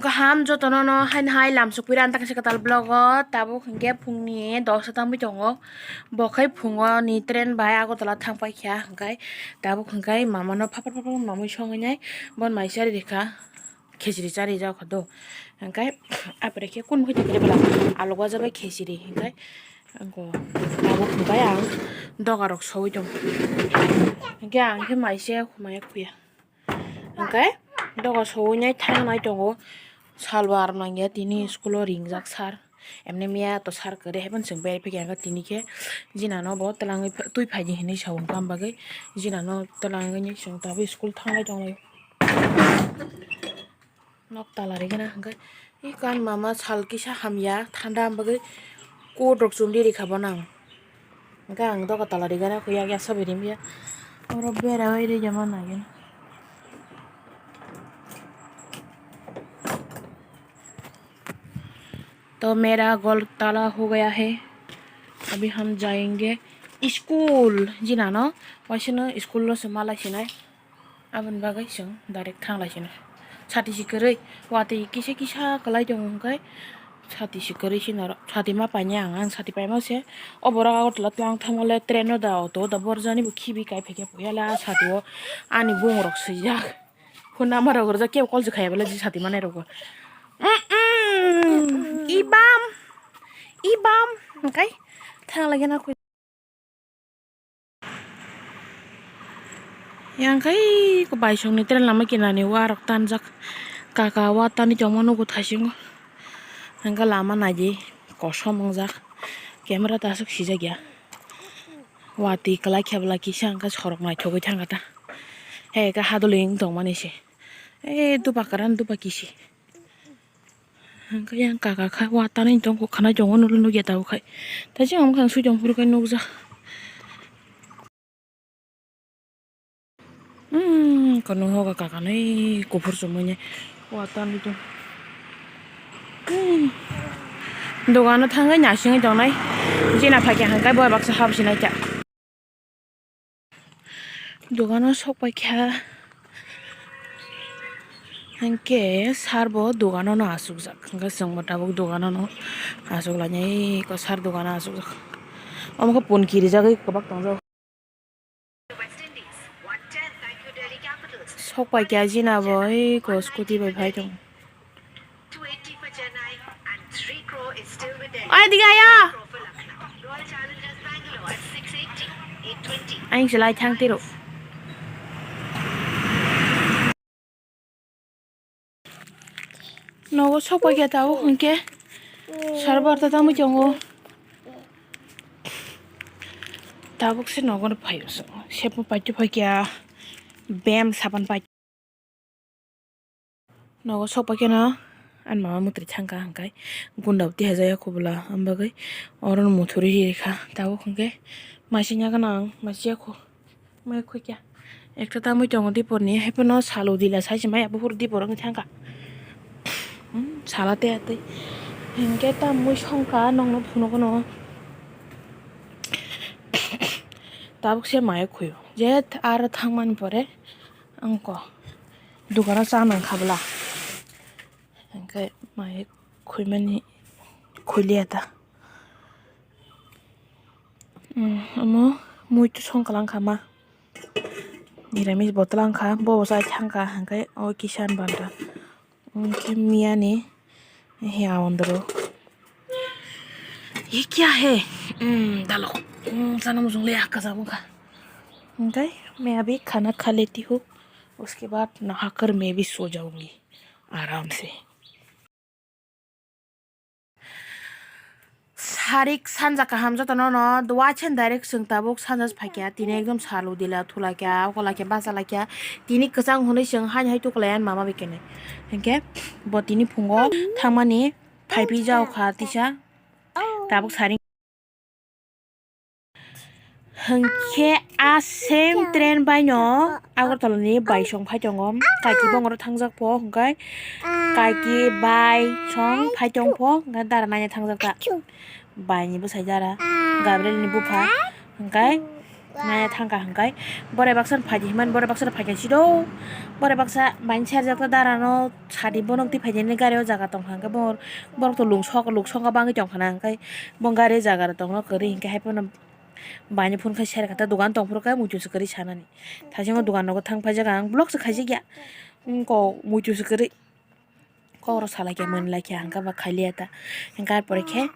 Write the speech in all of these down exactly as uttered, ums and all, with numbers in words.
Kaham jotono no haino hai lamsok pira ang takha se kwtal vlog o, tabuk hinkhe phungni dosta tangwi tongo, bo khai phungo ni train bai Agartala thang paikha, hinkhe tabuk hinkhe mama no phapar phapar mamwi songwi nai bon mai charwi rikha, khejri charwi jak kha do, hinkhe apore khe kun muitu khe bwla alok wajabai khejri hinkhe tabuk hinkhe ang doga rok sowi tongo, hinkhe ang khe mai se humaya khuya. Hwnkhe doga sowui nai thang nai tongo, salwar nangya tini school o ringjak sir, emni miya to sir kwrwi haino chwng bai phikha, hwnkhe tini khe jina no bo twlangwi twi phaidi hinwi sa o, hwnkhe am bagwi jina no twlangwi chwng tabuk school thanglai tonglai. Nok tala rigana hwnkhe, i kan mama sal kisa hamya thanda, am bagwi coat rok chumli rikha bono ang. Hwnkhe ang doga tala rigana khuya ya sabi rimya. Oro bera bai rijama nagin. तो मेरा गोल ताला हो गया है, अभी हम जाएंगे school. Jina no waisano school lo se malai sinai. Aboni bagwi chwng direct thanglai sino. Sati si kwrwi, watwi kisa kisa kwlai tongo hwnkhe sati si kwrwi sino oro. Sati ma painai ang, ang sati paima se. O borok Agartala tlang thangmale train no da, auto da, borjani bo khibi kai phaikhe puya le a sati o ani bung rok swijak. Phone number rok rijak, kebo call se khaiya bale je sati manai rok. Mm, mm. Ibam, ibam, hwnkhe thanglai gana khui. Yang kai ko baisongni train lama kinani wa rok tanjak. Kaka wa tani tongma nugo thasingo. Hwnkhe lama naidi kosom wngjak. Camera ta aswk sijak ya. Watwi kwlai khe bwla kisa hwnkhe sorok naithogwi thangkha ta. He khe hadwlwi wng tongmani se. E dupa kwran dupa kisi. Hwnkhe yang kaka kha wa tanwi tongkha, khwnai tongo nukya tabuk khai. Tei se ang bwkhang swi tong phuru khe nukjak. Umm, kono hoga kaka nai kuphur chumui nai wa tanwi tong. Umm. Dogano thangwi nasingwi tongnai. Jina phaikha hwnkhe bo baksa hapsinai ta. Dogano sok paikha. Hwnkhe sir bo dogano no achukjak. Hwnkhe chwng bo tabuk dogano no achuk lainai. Eko sir dogano achukjak. Omo khe pon kirijagwi kwbak tongjak. Sok paikha jina bo eko scooty bai phai tongo. Oi, dige aya. Ang se lai thang tiro. Nogo sok paikha tabuk hwnkhe. Sar barta tangwi tongo. Tabuk se nogo no phaio se. Sepmo paito phaikha. Bem sapan paito. Nogo sok paikhe no ani mama mwtwi thangkha hwnkhe gunda bo tihajak ya kubula, am bagwi oro no muthurwi rikha. Tabuk hwnkhe machine ya gana ang machine ya khu mai khukya ekta tamwi tongo dipor ni, haiphano salo dila sai se maya buphuru dipor wngwi thangkha. Hmm, sala tei atwi hwnkhe tamwi songkha nokno phunugo no. Tabuk se maya khuyo je aro thangmani pore. Ang ko dogano cha nang kha bwla, hwnkhe mai khwimani khwliya ta. Omo muitu song kwlang kha ma, niramis bo twlang kha, bo bo chai thang kha, hwnkhe o kisan banta. Hwnkhe miyani he aondro. Ye kya hai? Hmm, dalok. Hmm, sana mujung le akka jabo kha. Hwnkhe मैं अभी खाना खा लेती हूँ, उसके बाद नहाकर मैं भी सो जाऊंगी आराम से. Sarik sanja kaham jotono no, duai chen direct chwng tabuk sanja phaikha, tini ekdom salo dila thulaikha, okolakhe bachalaikha, tini kwchang hwnwi chwng haino hai tuklayan mama bai kene. Hinkhe bo tini phungo thangmani phaipi jaokha tisa, tabuk saring. Hinkhe a same train bai no Agartala ni bai song phai tongo. Kaiki bongoro thangjak pho, hinkhe kaiki bai song phai tong pho, hinkhe dara naina thangjak ta. Bai ni bwsai dara, Gabriel ni bupha, hinkhe Maya thangkha hwnkhe, borai baksa no phaidi hinmani, borai baksa no phaikha sido. Borai baksa baini serjak ta dara no sadi, bono twi phaidi hinwi gari o jaga tongkha hwnkhe, bo borok to lungsok, lungsok bangwi tongkha na hwnkhe, bo gari o jaga rok tongno kwrwi hwnkhe, hai phano baini phone khai serkha ta, dogan tongphuru khe muitu se kwrwi sanani. Thaisingo dogan nogo thang phaijak ang, block se khaijak ya. Wngkok muitu se kwrwi. Kok rok salai khe mwnlai khe hwnkhe ba khailiya ta. Hwnkhe ar pore khe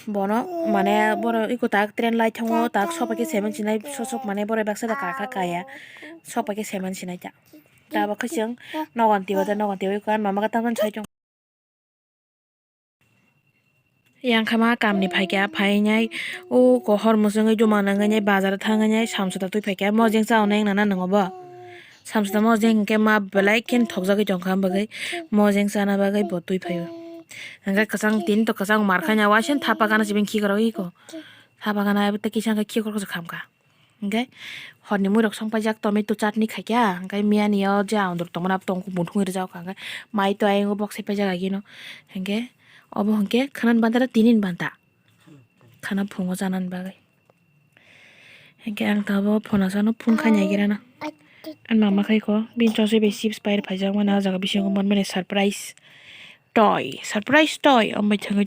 bono mane borok eko tak train lai thango, tak sopai khe seven sinai sosok mane borok baksa da kaka kaya. Sopai khe seven sinai ta. Tabok khe chwng nogon tiyo da, nogon tiyo eko mama ka tamani sai tong. Yang kha ma kamni phaikha, phainai o kohor mwswngwi juma nangwi bazar thangwi samsota twi phaikha, mojeng chawi nai nana nwngo bo. Samsota mojeng hinkhe ma belai khe thokjagwi tongkha, bagwi mojeng chana bagwi bo twi phaio. Hinkhe kwchang tini to kwchang mar khaina waising thapa gana sibini khikrok iko. Thapa gana abo tei kisa hinkhe khikrok se khamkha. Hinkhe horni muirok song paijak, tomato chutney khaikha, hinkhe miyani o je andro tongmani abo tongkha, muthungwi rijak kha, hinkhe mai to ayang o boksai paijak agino, hinkhe obo hinkhe khwnani banta tei tini ni banta khwna phungo chanani bagwi. Hinkhe ang tabuk phone asano phone khai naigira na. Ani mama khai kho bini chosoi bai chips pai rw phaijak mani, o jaga bisingo manmani surprise toy, surprise toy, o mai thangwi.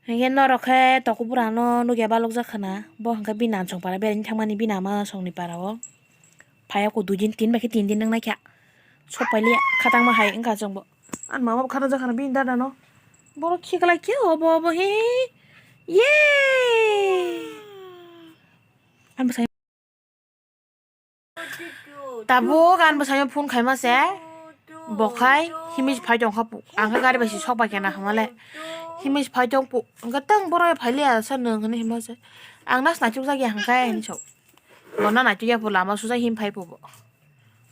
Hinkhe norok khe tokobura no nukya balokjak khwna, bo hinkhe bini ansong para beraina thangmani bini ama songni para o. Phaiya kho dui din tin bai khe tin din wngnaikha. Sok pailiya khatangma hai wngkha chwngbo. Ani mama bo khatangjakha bini dada no. Borok khiklai khe obo obo he. Ye. Ani bwsai. Tabuk ani bwsai phone khaima se. Bo khai himwi se phai tongkha pu. Ang khe gari bai se sok bai khe na hwnmale. Himwi se phai tong pu. Hwnkhe tang borok phai liya sa nwng hwnwi himma se. Ang nas naichuk jak ya hwnkhe hinwi sok. Bono naichuk ya pu lama susa him phai pu bo.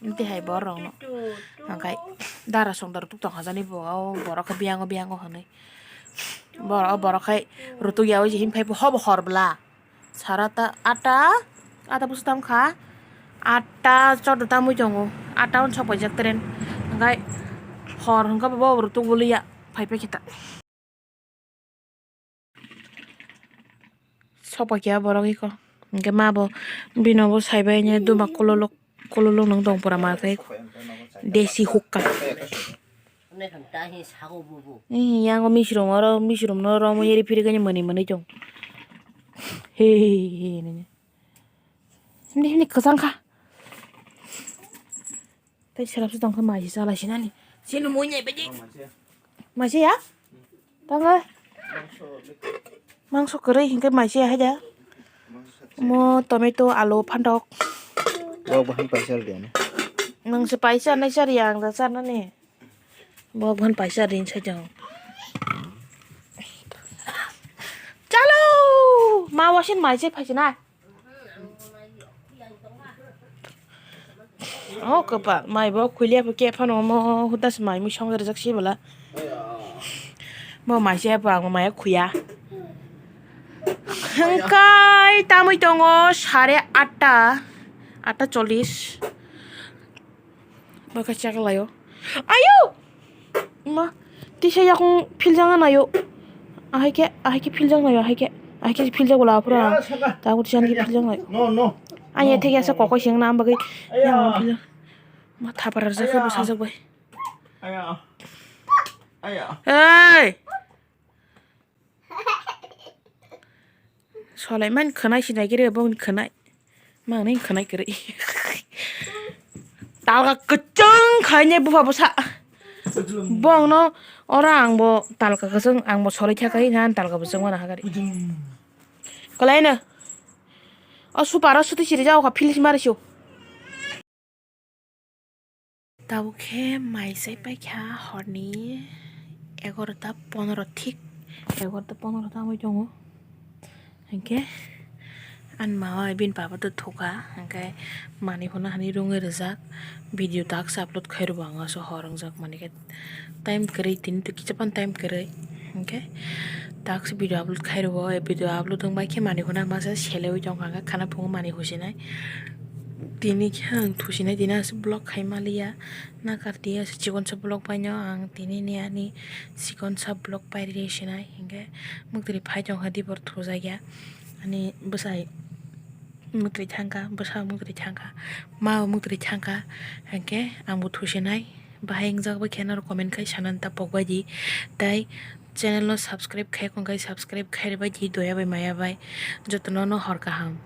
Amtwi hai borok rokno. Hwnkhe dara song dara tuk tong hajani bo. O borok khe biyango biyango hwnwi. Borok, o borok khai rutuk yaui se him phai pu hobo hor bwla. Sara ta atta, atta busu tam kha. Atta chordo tamwi tongo. Atta hwn sok paijak train. Hwnkhe hor hwnkhe bo rutuk bwlwi ya. Phai phai khe ta. Sopa khe borok iko. Hwnkhe ma bo bino bo saibai ni duma kololok, kololok nang tong pura ma khe desi hukka. Ih, yang o misrung oro, misrung no romo yeri phiri khe mani mani tong. He, he, he, he, he. Hindi, hindi, kwchang kha. Tei selap se tong khe mai se chalai sinani. Sini mui nai bedi. Mai se ya? Tanga. Mangso kwrwi hinkhe mai se ya haida. Mo tomato, alu, phantok. Bo bo han paisa rw de. Nang se paisa nai sar yang da sar nani. Bo bo han paisa rin sai jang. Chalo! Ma wasin mai se phaisi na. O kwpal, mai bo khuilia bo khe phano omo hudas mai mui song rijak si bwla. Bo mai se bo ang maya khuya. Hwnkhe tamwi tongo sare atta, atta chollish. Bo khe chak laio. Ayo! Ma, tisa yakung philjak naio. Ahai khe, ahai khe philjak naio, ahai khe. Ahai khe philjak wala aphuru ang. Ya, saka. Tabuk tisa ni philjak naio. No, no. Ani theke asa kokoi sing na bagwi. Aya. Yang philjak. Ma thapar rwjak khe bwsajak bai. Aya. Aya. Hey! Solai man khwnai sinai khe bongni khwnai. Mangnai khwnai kwrwi. Talka kwchwng khainai bupha bwsa. Bongno oro ang bo talka kwchwng ang bo solai tha khai na talka bwchwng mano hagari. Kwlaino. O suparo suti siri jao kha philisi mari su. Tabuk khe mai chai paikha horni egarota pondro thik, egarota pondro ta wngwi tongo. Hinkhe ani ma bai bini baba to thukha, hinkhe manwi hwnna hinwi rwngwi rwjak. Video task upload khairokbo ang aso hor wngjak mankhe. Time kwrwi, tini to kisa phano time kwrwi. Hinkhe task video upload khairokbo, video upload wngbai khe manwi hwnna masa selewi tongkha, hinkhe khana phungo manwi husinai. Tini khe ang thusinai, tini aswk vlog khai maliya, nakar twi aswk chikonsa vlog paino ang tini ni ani chikonsa vlog pairwi sinai, hinkhe mwtwrwi phai tongkha, dibor thujakya ani bwsai mwtwrwi thangkha, bwsa mwtwrwi thangkha, ma mwtwrwi thangkha, hinkhe angbo thusinai. Bahai wngjak bai khe norok comment khai sanani ta pokbai di, tei channel no subscribe khai khon khai subscribe khai rwbai di, doya bai maya bai jotono no hor kaham.